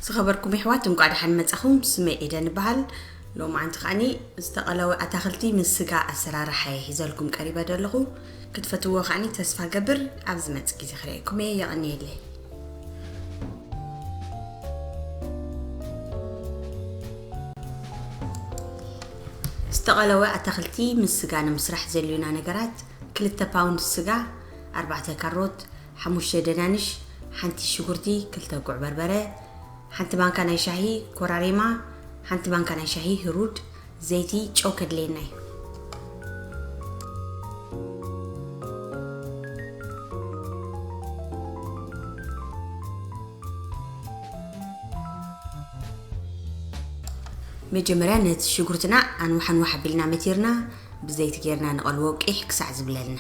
ዝኸበርኩም ይሕዋት፣ እንቋዕ ደሓን መጻኹም። ስመይ ኤደን ይበሃል። ሎማዓንቲ ከዓኒ ዝተቐለወ ኣታኽልቲ ምስ ስጋ ኣሰራርሓ እየ ሒዘልኩም ቀሪበ ዘለኹ። ክትፈትዎ ከዓኒ ተስፋ ገብር። ኣብ ዝመጽእ ግዜ ክርእየኩም እየ። የቐንየለይ። ዝተቐለወ ኣታኽልቲ ምስ ስጋ ንምስራሕ ዘድልዩና ነገራት፣ ክልተ ፓውንድ ስጋ፣ ኣርባዕተ ካሮት፣ ሓሙሽተ ደናንሽ፣ ሓንቲ ሽጉርቲ፣ ክልተ ጉዕ በርበረ፣ ሓንቲ ማንካ ናይ ሻሂ ኮራሪማ፣ ሓንቲ ማንካ ናይ ሻሂ ህሩድ፣ ዘይቲ፣ ጨው ከድልየና እዩ። መጀመርያ ነቲ ሽጉርትና ኣንዋሕ ኣንዋሕ ኣቢልና መቲርና ብዘይቲ ጌርና ንቐልዎ ቂሕ ክሳዕ ዝብለልና።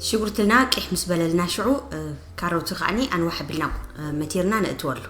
ሽጉርትና ቂሕ ምስ በለልና ሽዑ፣ እ፣ ካሮት ከዓኒ ኣንዋሕ ኣቢልና፣ እ፣ መቲርና ነእትወሉ።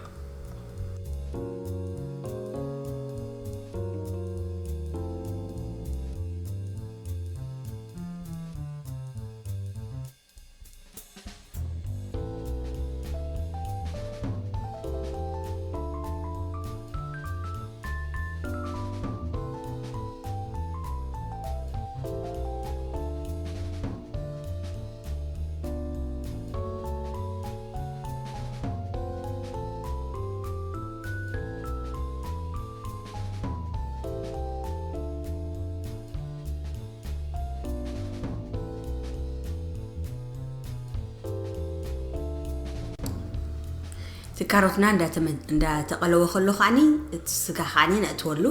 እቲ ካሮትና እንዳተመ-፣ እንዳተቐለወ ከሎ ከዓኒ እቲ ስጋ ከዓኒ ነእትወሉ።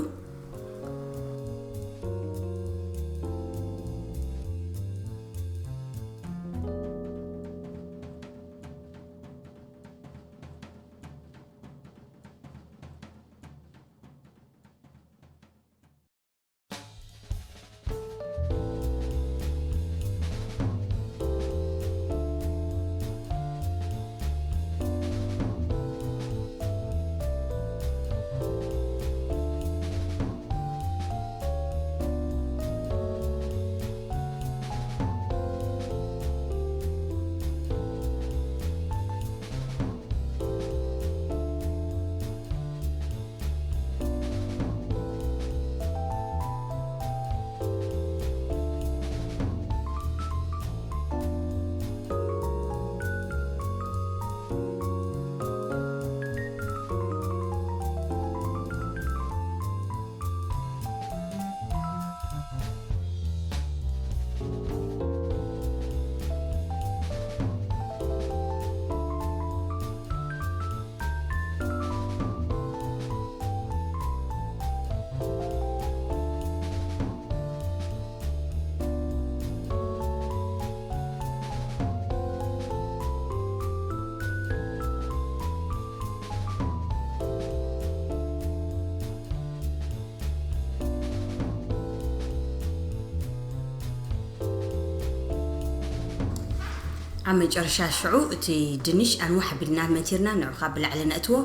ኣብ መጨረሻ ሽዑ እቲ ድንሽ ኣንዋሕ ኣቢልና መቲርና ንዑ ካብ ብላዕሊ ነእትዎ።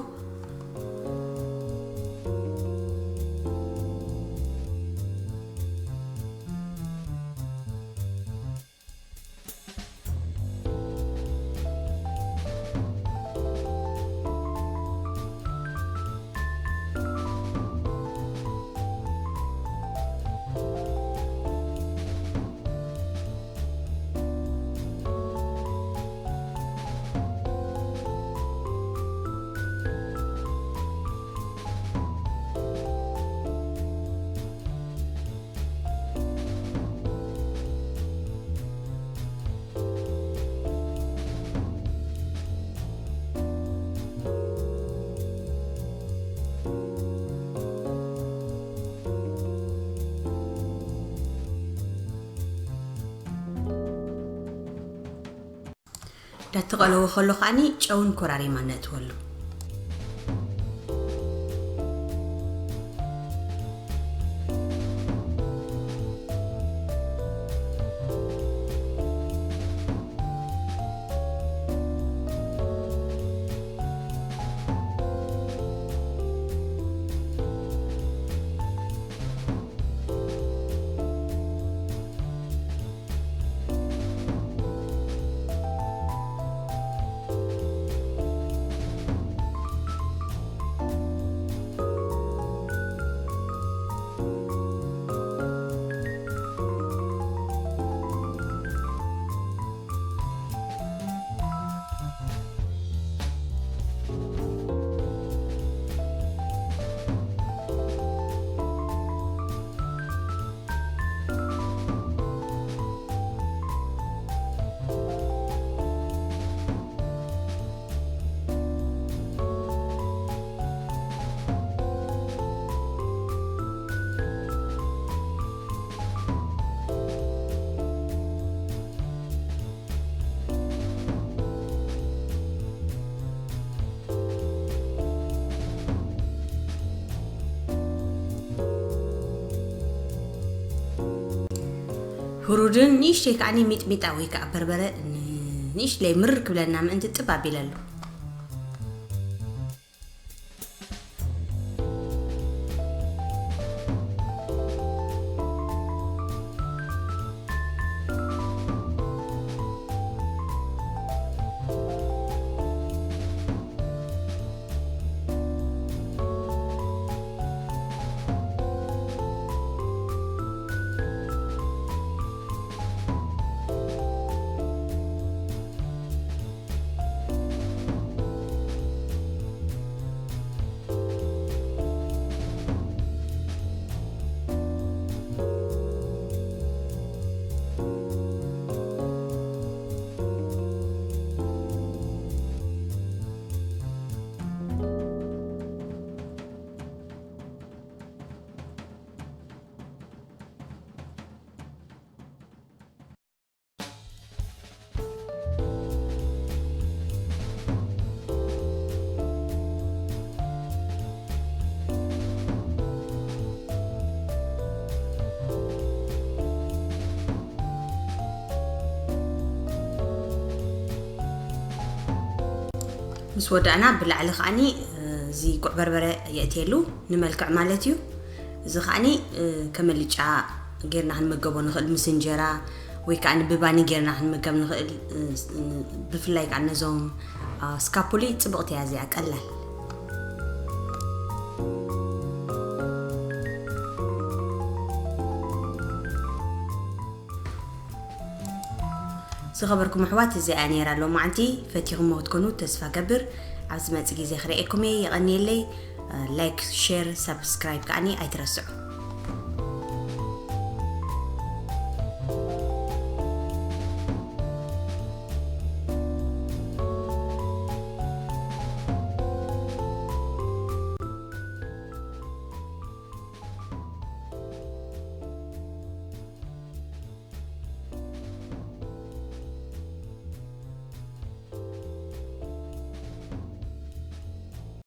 እንዳተቐለወ ከሎ ከዓኒ ጨውን ኮራሪማ ነእትወሉ። ብሩድን ንእሽተይ ከዓኒ ሚጥሚጣ ወይ ከዓ በርበረ ንእሽለይ ምር ክብለና ምእንቲ ጥብ ኣቢለሉ። ምስ ወዳእና ብላዕሊ ከዓኒ እዚ ጉዕ በርበረ የእትየሉ ንመልክዕ ማለት እዩ። እዚ ከዓኒ ከም ኣልጫ ጌርና ክንመገቦ ንኽእል ምስ እንጀራ ወይ ከዓ ብባኒ ጌርና ክንመገብ ንኽእል። ብፍላይ ከዓ ነዞም ስካፑሊ ፅብቕቲ እያ እዚኣ ቀላል። ዝኸበርኩም ኣሕዋት እዚኣ ነይራ ሎማዓንቲ ፈቲኹሞ ክትኮኑ ተስፋ ገብር። ኣብ ዝመፅእ ግዜ ክርእየኩም እየ። የቐንየለይ። ላይክ፣ ሼር፣ ሳብስክራይብ ከዓኒ ኣይትረስዑ።